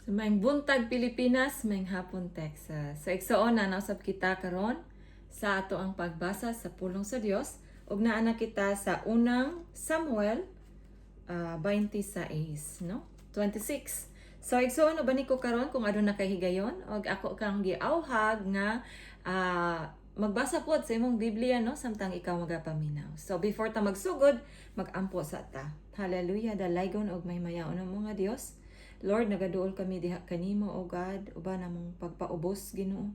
So, maayong buntag, Pilipinas, maayong hapon, Texas. So igsoon na nausab kita karon sa ato ang pagbasa sa pulong sa Dios ug naa na kita sa Unang Samuel 26, no? 26. So igsoon, uban ko karon kung aduna kay higayon ug ako kang giauhag nga magbasa pod sa imong Biblia, no, samtang ikaw magapaminaw. So before ta magsugod, magampo sa ta. Hallelujah, dalaygon og mahimayaon nga Dios. Lord, nagaduol kami diha kanimo, O God, uban among pagpaubos, Ginoo.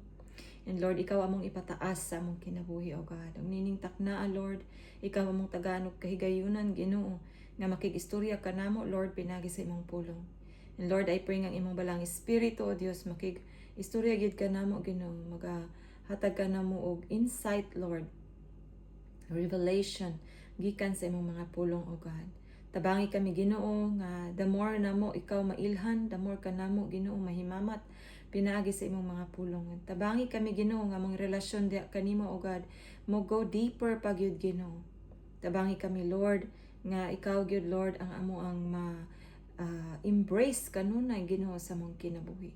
And Lord, ikaw among ipataas sa among kinabuhi, O God. Ang nining taknaa, Lord, ikaw among tagaan og kahigayunan, Ginoo, nga makig-istorya ka namo, Lord, pinagi sa imong pulong. And Lord, I pray nga ang imong Balaang Espiritu, O Dios, makig istorya gyud ka namo, Ginoo, magahatag ka namo og insight, Lord, revelation gikan sa imong mga pulong, O God. Tabangi kami, Ginoo, nga the more namo ikaw mailhan, the more ka namo, Ginoo, mahimamat pinaagi sa imong mga pulong. Tabangi kami, Ginoo, nga among relasyon diha kanimo, O God, mo go deeper pa gyud, Ginoo. Tabangi kami, Lord, nga ikaw gyud, Lord, ang amo ang ma embrace kanunay, Ginoo, sa among kinabuhi.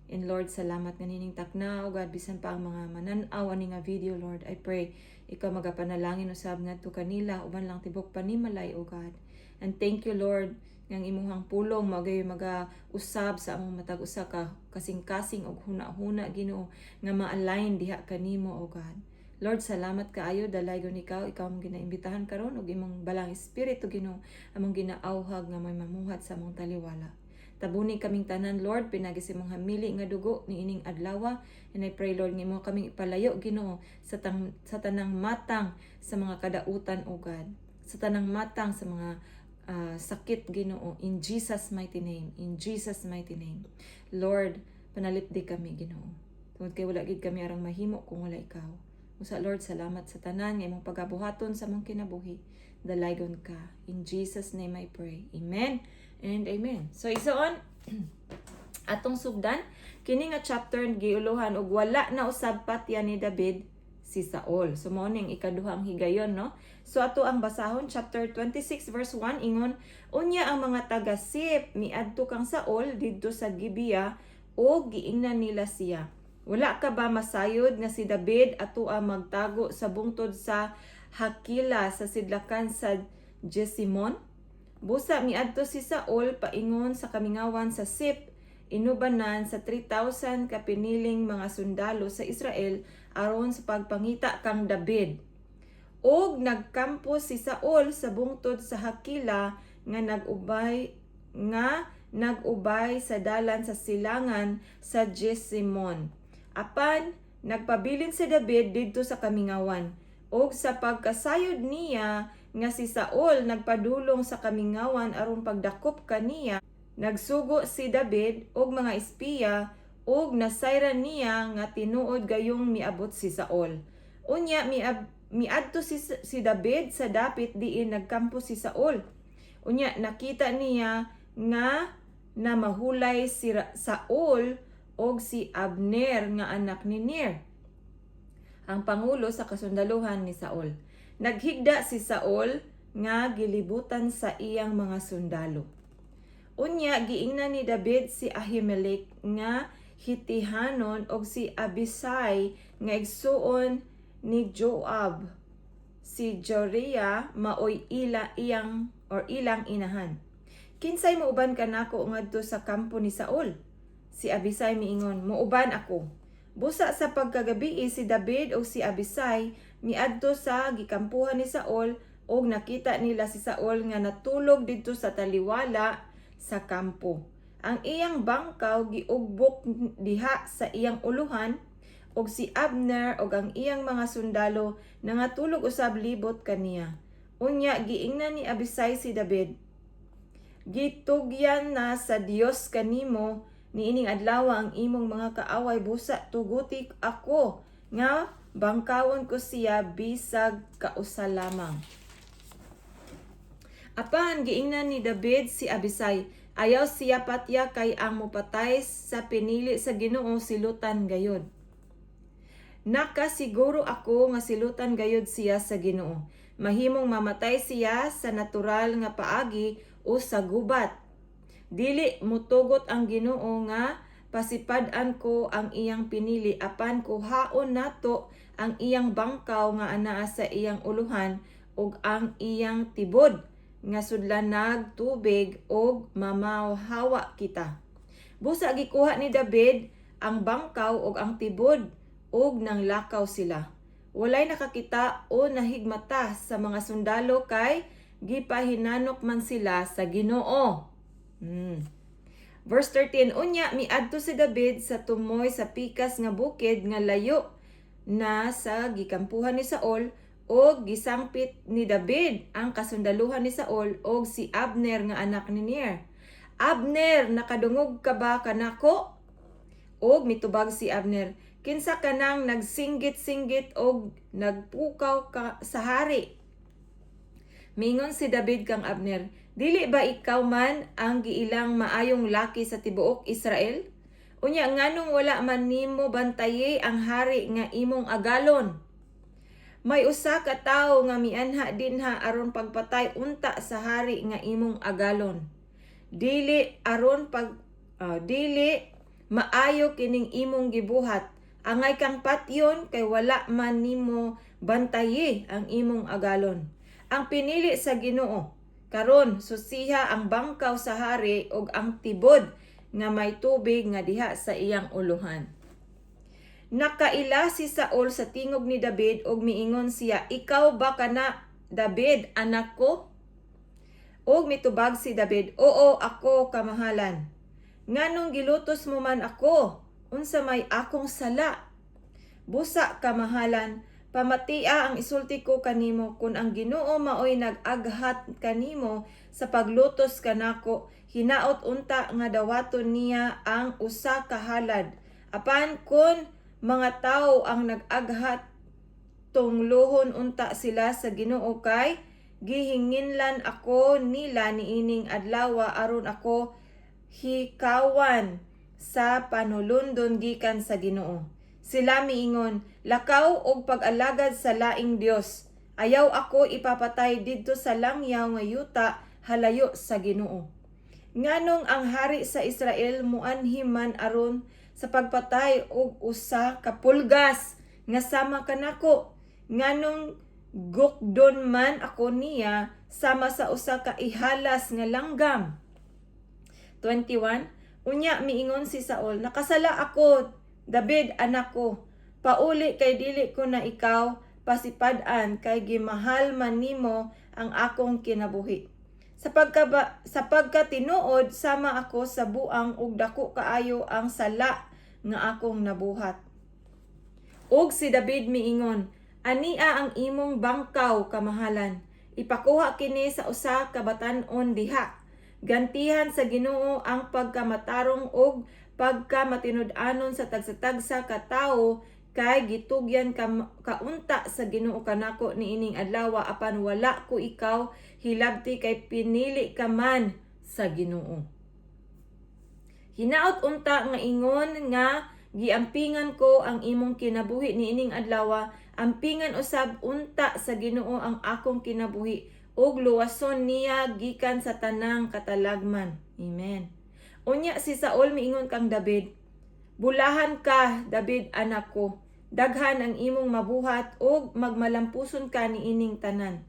And Lord, salamat nga nining takna, O God, bisan pa ang mga manan-aw ani nga video, Lord. I pray ikaw magapanalangin usab ngadto kanila uban lang tibok panimalay, O God. And thank you, Lord, nga ang imuhang pulong mao gyud maga-usab sa among matag usa ka kasing-kasing og huna-huna, Ginoo, nga ma-align diha kanimo, O God. Lord, salamat kaayo, dalaygon ikaw, ikaw among ginaimbitahan karon ug imong Balaang Espiritu, Ginoo, among ginaauhag nga may mamuhat sa among taliwala. Tabuni kaming tanan, Lord, pinagi sa imong hamili nga dugo niining adlaw. And I pray, Lord, nga imo kaming ipalayo, Ginoo, sa tanang matang sa mga kadautan, O God. Sa tanang matang sa mga sakit, Ginoo. In Jesus' mighty name. In Jesus' mighty name. Lord, panalipdi kami, Ginoo. Tungod kay wala gyud kami arang mahimo kung wala ikaw. Usa, Lord, salamat sa tanan nga imong pagabuhaton sa among kinabuhi. Dalaygon ka. In Jesus' name I pray. Amen and amen. So igsoon, atong sugdan kini nga chapter giuluhan og "Wala na usab patya ni David si Saul." So mao ning ikaduhang higayon, no. So ato ang basahon, chapter 26 verse 1, ingon, "Unya ang mga taga Ziph miadto kang Saul didto sa Gibea ug giingnan nila siya, 'Wala ka ba masayod nga si David ato ang magtago sa bungtod sa Hakila sa sidlakan sa Jesimon?' Busa miadto si Saul paingon sa kamingawan sa Ziph, inubanan sa 3,000 ka piniling mga sundalo sa Israel aron sa pagpangita kang David. Ug nagkampo si Saul sa bungtod sa Hakila nga nag-ubay sa dalan sa silangan sa Jesimon. Apan nagpabilin si David didto sa kamingawan. Ug sa pagkasayod niya nga si Saul nagpadulong sa kamingawan aron pagdakop kaniya, nagsugo si David og mga espiya ug nasayran niya nga tinuod gayong miabot si Saul. Unya miadto si David sa dapit diin nagkampo si Saul. Unya nakita niya nga namahulay si Saul og si Abner nga anak ni Ner, ang pangulo sa kasundaluhan ni Saul. Naghigda si Saul nga gilibutan sa iyang mga sundalo. Unya giingnan ni David si Ahimelech nga Hitihanon og si Abisai nga igsuon ni Joab. Si Zeruiah maoy ila iyang or ilang inahan. 'Kinsay muuban kanako ngadto sa kampo ni Saul?' Si Abisai miingon, 'Muuban ako.' Busa sa pagkagabii si David ug si Abisai miadto sa gikampuhan ni Saul ug nakita nila si Saul nga natulog didto sa taliwala sa kampo. Ang iyang bangkaw giugbok diha sa iyang uluhan ug si Abner ug ang iyang mga sundalo nangatulog usab libot kaniya. Unya giingnan ni Abisai si David, 'Gitugyan na sa Dios kanimo niining adlaw ang imong mga kaaway, busa tuguti ako nga bangkawon ko siya bisag kausa lamang.' Apan giingnan ni David si Abisai, 'Ayaw siya patya kay ang mopatay sa pinili sa Ginoo silutan gayod. Nakasiguro ako nga silutan gayod siya sa Ginoo. Mahimong mamatay siya sa natural nga paagi o sa gubat. Dili mutugot ang Ginoo nga pasipad-an ko ang iyang pinili, apan kuhaon nato ang iyang bangkaw nga anaa sa iyang uluhan ug ang iyang tibod nga sudlanag tubig ug mamawhawa kita." Busa gikuha ni David ang bangkaw ug ang tibod ug nanglakaw sila. Walay nakakita o nahigmata sa mga sundalo kay gipahinanok man sila sa Ginoo. Verse 13, unya miadto si David sa tumoy sa pikas nga bukid nga layo na sa gikampuhan ni Saul, ug gisangpit ni David ang kasundaluhan ni Saul ug si Abner nga anak ni Ner. "Abner, nakadungog ka ba kanako?" Og mitubag si Abner, "Kinsa kanang nagsinggit-singgit og nagpukaw ka sa hari?" Mingon si David kang Abner, "Dili ba ikaw man ang giilang maayong laki sa tibuok Israel? Unya nganong wala man nimo bantayi ang hari nga imong agalon? May usa ka tawo nga mianha dinha aron pagpatay unta sa hari nga imong agalon. Dili maayo kining imong gibuhat. Angay kang patyon kay wala man nimo bantayi ang imong agalon, ang pinili sa Ginoo. Karon susiha ang bangkaw sa hari ug ang tibod nga may tubig nga diha sa iyang uluhan." Nakaila si Saul sa tingog ni David ug miingon siya, "Ikaw ba kana, David, anak ko?" Ug mitubag si David, "Oo, ako, kamahalan. Nganong gilutos mo man ako? Unsa may akong sala? Busa, kamahalan, pamatia ang isulti ko kanimo. Kun ang Ginoo maoy nag-aghat kanimo sa paglutos kanako, hinaot unta nga dawaton niya ang usa ka halad. Apan kun mga tawo ang nag-aghat, tunglohon unta sila sa Ginoo kay gihinginlan ako nila niining adlawa aron ako hikawan sa panulundon gikan sa Ginoo. Sila miingon, 'Lakaw og pag-alagad sa laing Dios.' Ayaw ako ipapatay didto sa langyaw nga yuta halayo sa Ginoo. Nganong ang hari sa Israel muanhi man aron sa pagpatay og usa ka pulgas nga sama kanako? Nganong gukdon man ako niya sama sa usa ka ihalas nga langgam?" 21. Unya miingon si Saul, "Nakasala ako, David, anak ko. Pauli kay dili ko na ikaw pasipad-an kay gimahal man nimo ang akong kinabuhi. Sa pagkatinuod sama ako sa buang ug dako kaayo ang sala nga akong nabuhat." Og si David miingon, "Ania ang imong bangkaw, kamahalan. Ipakuha kini sa usa ka batan-on diha. Gantihan sa Ginoo ang pagkamatarong ug pagkamatinud-anon sa tagsa-tagsa ka tawo kay gitugyan ka kaunta sa Ginoo kanako niining adlaw, apan wala ko ikaw hilabti kay pinili ka man sa Ginoo. Hinaot unta nga ingon nga giampingan ko ang imong kinabuhi niining adlaw, ampingan usab unta sa Ginoo ang akong kinabuhi ug luwason niya gikan sa tanang katalagman." Amen. Unya si Saul miingon kang David, "Bulahan ka, David, anak ko. Daghan ang imong mabuhat ug magmalampuson ka niining tanan."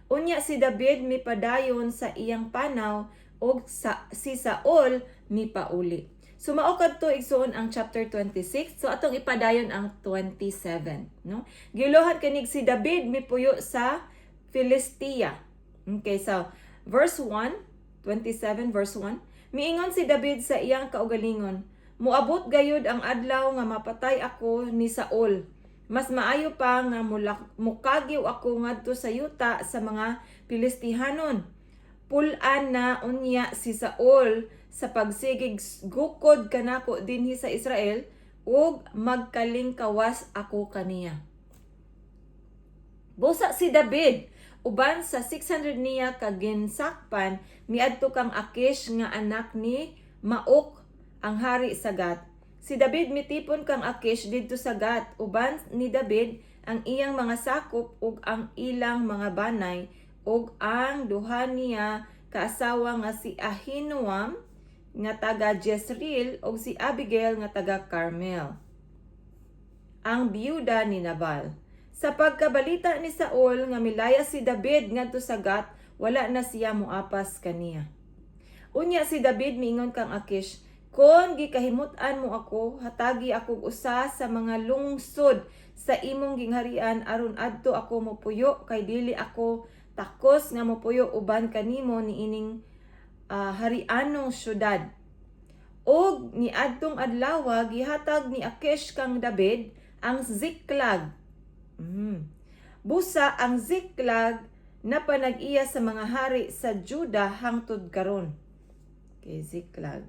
Unya si David mipadayon sa iyang panaw ug si Saul mipauli. So mao kadto, igsuon, ang chapter 26. So atong ipadayon ang 27, no? Giulohan kanig si David mipuyo sa Filistia. Okay, so verse 1, 27 verse 1. Miingon si David sa iyang kaugalingon, "Muabot gayud ang adlaw nga mapatay ako ni Saul. Mas maayo pa nga mukagiw ako ngadto sa yuta sa mga Filistihanon. Pul-an na unya si Saul sa pagsigig gukod kanako dinhi sa Israel ug magkalingkawas ako kaniya." Busa si David uban sa 600 niya ka ginsakpan miadto kang Akish nga anak ni Maok, ang hari sa Gat. Si David mitipon kang Akish didto sa Gat. Uban ni David ang iyang mga sakop ug ang ilang mga banay ug ang duha niya kaasawa nga si Ahinoam nga taga Jezreel ug si Abigail nga taga Carmel, ang biyuda ni Nabal. Sa pagkabalita ni Saul nga milaya si David ngadto sa Gat, wala na siya moapas kaniya. Unya si David miingon kang Akish, "Kon gikahimut-an mo ako, hatagi ako og usa sa mga lungsod sa imong gingharian aron adto ako mopuyo, kay dili ako takos nga mopuyo uban kanimo niining harianong syudad." Og niadtong adlaw, gihatag ni Akish kang David ang Ziklag. Busa ang Ziklag na panag-iya sa mga hari sa Juda hangtod karon. Okay, Ziklag.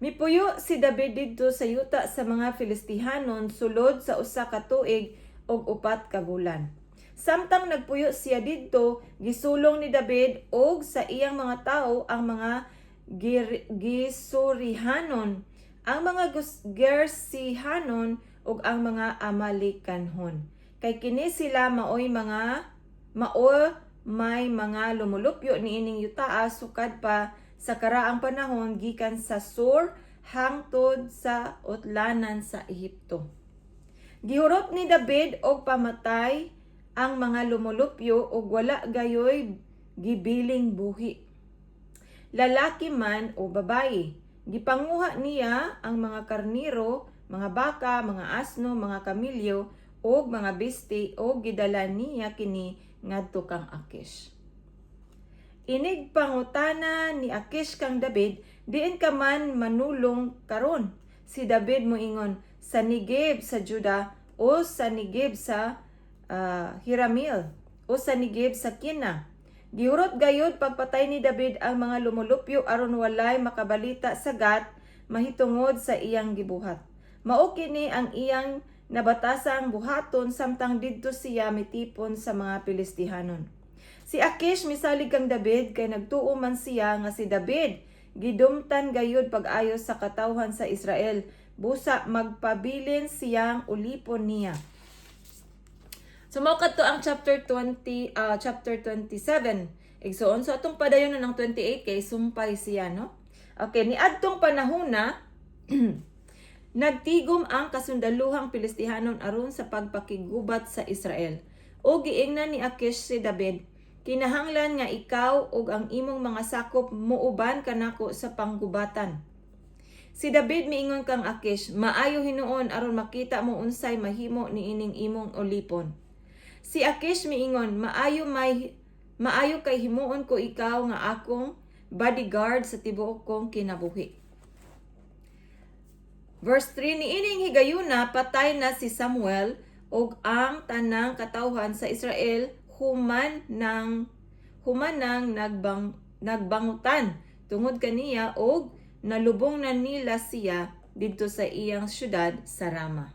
Mipuyo si David didto sa yuta sa mga Filistihanon sulod sa 1 ka tuig ug 4 ka bulan. Samtang nagpuyo siya didto, gisulong ni David og sa iyang mga tawo ang mga Gisurihanon, ang mga Gersihanon ug ang mga Amalekanhon. Kay kini sila maoy mga mao may mga lumulupyo niining yutaa sukad pa sa karaang panahon, gikan sa Sur hangtod sa utlanan sa Ehipto. Gihurot ni David og pamatay ang mga lumulupyo ug wala gayoy gibiling buhi, lalaki man o babayi. Gipanguha niya ang mga karniro, mga baka, mga asno, mga kamilyo ug mga bisti ug gidala niya kini ngadto kang Akish. Inig pangutana ni Akish kang David, "Diin ka man manulong karon?" Si David moingon, "Sa Negev sa Juda o sa Negev sa Hiramil o sa Negev sa Kina." Gihurot gayud pagpatay ni David ang mga lumulupyo aron walay makabalita sa Gat mahitungod sa iyang gibuhat. Mao kini ang iyang nabatasang buhaton samtang didto siya mitipon sa mga Pilistihanon. Si Akish misalig kang David kay nagtuo man siya nga si David gidumtan gayud pag-ayo sa katawhan sa Israel, busa magpabilin siyang ulipon niya. So mao kadto ang chapter 20, chapter 27. Igsoon, so atong padayon na ng 28 kay sumpay siya, no? Okay, niadtong panahona, nagtigom ang kasundaluhang Pilistihanon aron sa pagpakigubat sa Israel. O giingnan ni Akish si David, "Kinahanglan nga ikaw ug ang imong mga sakop muuban kanako sa panggubatan." Si David miingon kang Akish, "Maayo hinuon aron makita mo unsay mahimo niining imong ulipon." Si Akish miingon, "Maayo may maayo kay himuon ko ikaw nga akong bodyguard sa tibuok kong kinabuhi." Verse 3, niining higayuna, patay na si Samuel ug ang tanang katawhan sa Israel human nang nagbangutan tungod kaniya ug nalubong na nila siya didto sa iyang syudad sa Rama.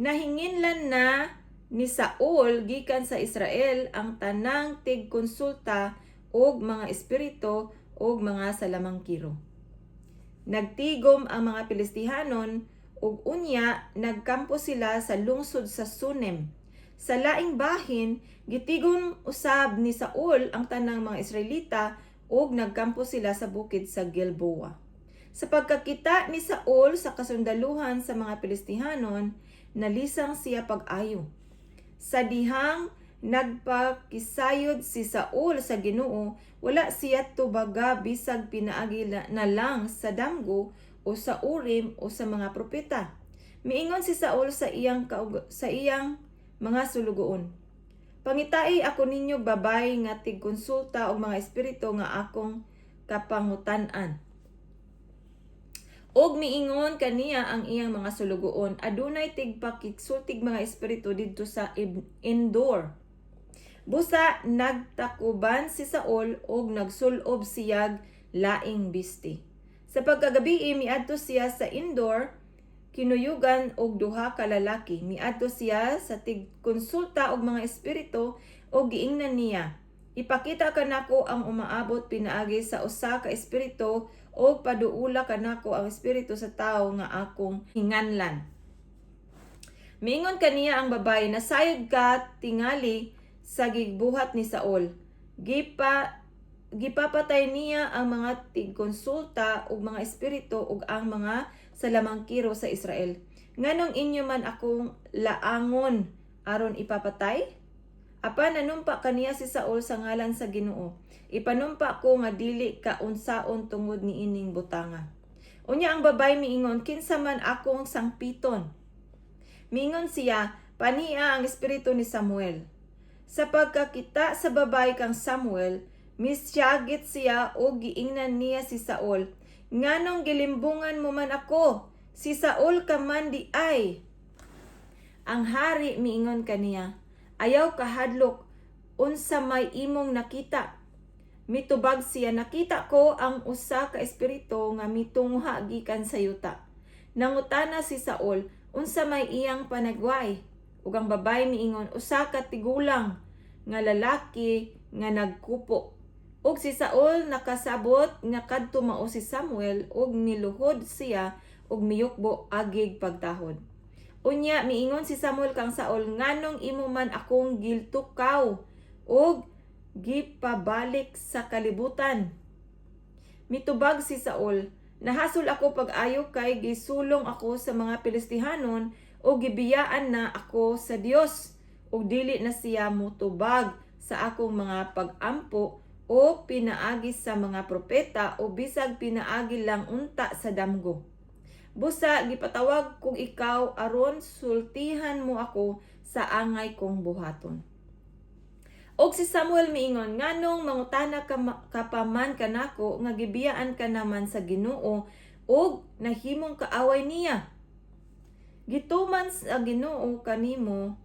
Nahinginlan na ni Saul gikan sa Israel ang tanang tigkonsulta og mga espiritu ug mga salamangkiro. Nagtigom ang mga Pilistihanon ug unya nagkampo sila sa lungsod sa Sunem. Sa laing bahin, gitigom usab ni Saul ang tanang mga Israelita ug nagkampo sila sa bukid sa Gilboa. Sa pagkakita ni Saul sa kasundaluhan sa mga Pilistihanon, nalisang siya pag-ayo. Sa dihang nagpakisayod si Saul sa Ginoo, wala siya tubaga bisag pinaagi na lang sa damgo o sa Urim o sa mga propeta. Miingon si Saul sa iyang mga sulugoon, "Pangitai ako ninyo babay nga tigkonsulta og mga espiritu nga akong kapangutan-an." Og miingon kaniya ang iyang mga sulugoon, "Adunay tigpakigsultig mga espiritu didto sa Endor." Busa nagtakuban si Saul ug nagsulob siyag laing bisti. Sa pagkagabii, miadto siya sa Endor kinuyugan og duha ka lalaki. Miadto siya sa tigkonsulta og mga espiritu ug giingnan niya, "Ipakita kanako ang umaabot pinaagi sa usa ka espiritu ug paduula kanako ang espiritu sa tawo nga akong hinganlan." Miingon kaniya ang babaye, "Nasayod ka tingali sa gibuhat ni Saul. Gipa Gipapatay niya ang mga tigkonsulta ug mga espiritu ug ang mga salamangkiro sa Israel. Nganong inyo man akong laangon aron ipapatay?" Apan nanumpa kaniya si Saul sa ngalan sa Ginoo, "Ipanumpa ko nga dili ka unsaon tungod niining butanga." Unya ang babay miingon, "Kinsa man akong sangpiton?" Miingon siya, "Pania ang espiritu ni Samuel." Sa pagkakita sa babay kang Samuel, misyagit siya ug giingnan niya si Saul, "Nganong gilimbungan mo man ako? Si Saul ka man diay." Ang hari miingon kaniya, "Ayaw kahadlok, unsa may imong nakita?" Mitubag siya, "Nakita ko ang usa ka espiritu nga mitungha gikan sa yuta." Nangutana si Saul, "Unsa may iyang panagway?" Ug ang babay miingon, "Usa ka tigulang nga lalaki nga nagkupo." Ug si Saul nakasabot nga kadto mao si Samuel ug miluhod siya ug miyukbo agig pagtahod. Unya miingon si Samuel kang Saul, "Nganong imo man akong giltukaw ug gipabalik sa kalibutan?" Mitubag si Saul, "Nahasol ako pag-ayo kay gisulong ako sa mga Pilistihanon ug gibiyaan na ako sa Dios ug dili na siya motubag sa akong mga pag-ampo o pinaagi sa mga propeta o bisag pinaagi lang unta sa damgo. Busa gipatawag kog ikaw aron sultihan mo ako sa angay kong buhaton." Og si Samuel miingon, "Nganong mangutana ka pa man kanako nga gibiyaan ka naman sa Ginoo ug nahimong kaaway niya? Gituman sa Ginoo kanimo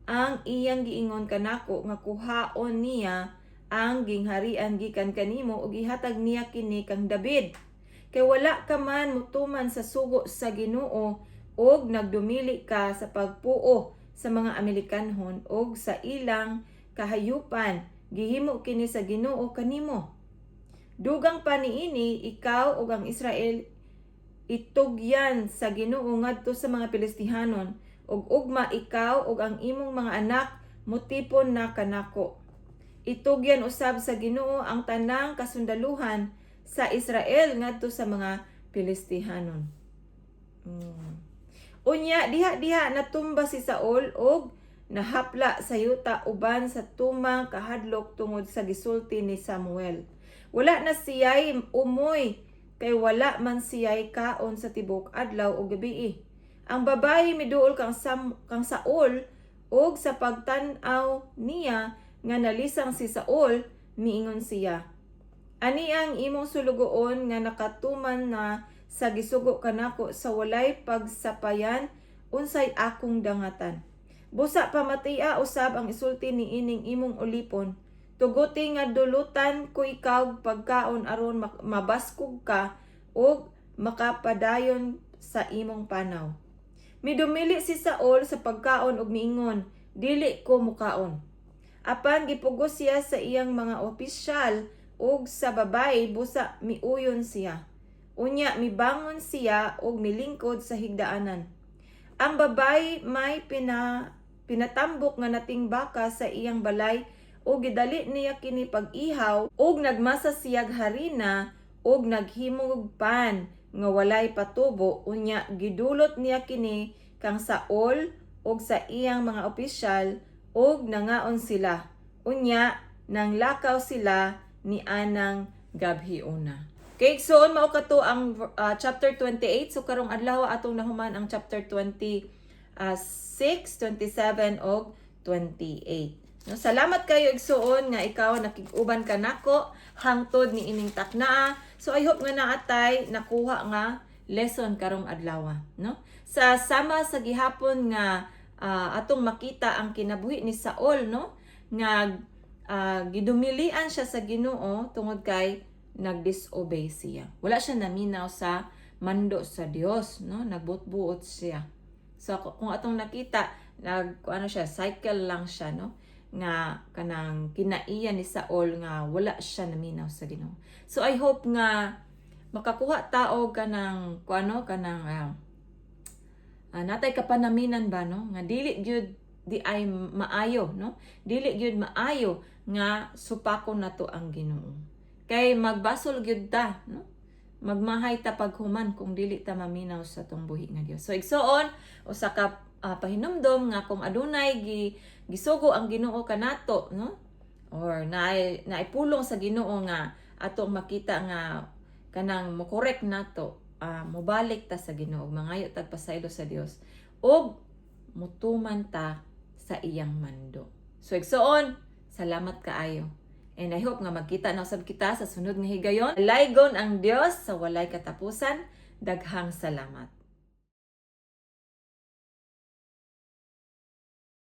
ang iyang giingon kanako nga kuhaon niya ang gingharian gikan kanimo ug ihatag niya kini kang David. Kay wala ka man mutuman sa sugo sa Ginoo ug nagdumili ka sa pagpuo sa mga Amalekanhon ug sa ilang kahayupan, gihimo kini sa Ginoo kanimo. Dugang pa niini, ikaw ug ang Israel itugyan sa Ginoo ngadto sa mga Pilistihanon ug ugma ikaw ug ang imong mga anak mutipon na kanako. Itugyan usab sa Ginoo ang tanang kasundaluhan sa Israel ngadto sa mga Pilistihanon." Unya diha-diha natumba si Saul og nahapla sa yuta uban sa tumang kahadlok tungod sa gisulti ni Samuel. Wala na siya'y umoy kay wala man siya'y kaon sa tibok adlaw o gabii. Ang babayi miduol kang Saul ug sa pagtan-aw niya nga nalisang si Saul, miingon siya, "Ani ang imong sulugoon nga nakatuman na sa gisugo kanako sa walay pagsapayan, unsay akong dangatan? Busa pamatia usab ang isulti ni ining imong ulipon. Tuguti nga dulutan ko ikaw pagkaon aron mabaskog ka ug makapadayon sa imong panaw." Midumili si Saul sa pagkaon ug miingon, "Dili ko mukaon." Apan gipugos siya sa iyang mga opisyal ug sa babayi busa miuyon siya. Unya mibangon siya ug milingkod sa higdaanan. Ang babayi may pinatambok nga nating baka sa iyang balay ug gidali niya kini pag-ihaw ug nagmasa siyag harina ug naghimog pan nga walay patubo. Unya gidulot niya kini kang Saul ug sa iyang mga opisyal ug nangaon sila. Unya nanglakaw sila ni anang gabhiona. Okay, so mao kato ang chapter 28. So karong adlaw atong nahuman ang chapter 26, 27 ug 28. No, salamat kayo, igsuon, nga ikaw nakig-uban ka nako hangtod ni ining taknaa. So I hope nga naatay nakuha nga lesson karong adlaw, no? Sa sama sa gihapon nga atong makita ang kinabuhi ni Saul, no, nga gidumilian siya sa Ginoo tungod kay nagdisobey siya. Wala siya naminaw sa mando sa Dios, no? Nagbuot-buot siya. So kung atong nakita, nag ano siya, cycle lang siya, no? Nga kanang kinaiya ni Saul nga wala siya naminaw sa Ginoo. So I hope nga makakuha tao kanang kuano kanang natay kapanaminan ba, no, nga dili gyud di ay maayo, no? Dili gyud maayo nga supakon nato ang Ginoo. Kay magbasol gyud ta, no? Magmahay ta paghuman kung dili ta maminaw sa atong buhi nga Dios. So igsoon, usa ka pahinumdom nga kung adunay gisugo ang Ginoo kanato, no? Or naay naipulong sa Ginoo nga atong makita nga kanang mo-correct nato, mobalik ta sa Ginoo, mangayo tag pasaylo sa Dios ug mutuman ta sa iyang mando. So igsoon, salamat kaayo. And I hope nga magkita na usab kita sa sunod nga higayon. Laygon ang Dios sa walay katapusan. Daghang salamat.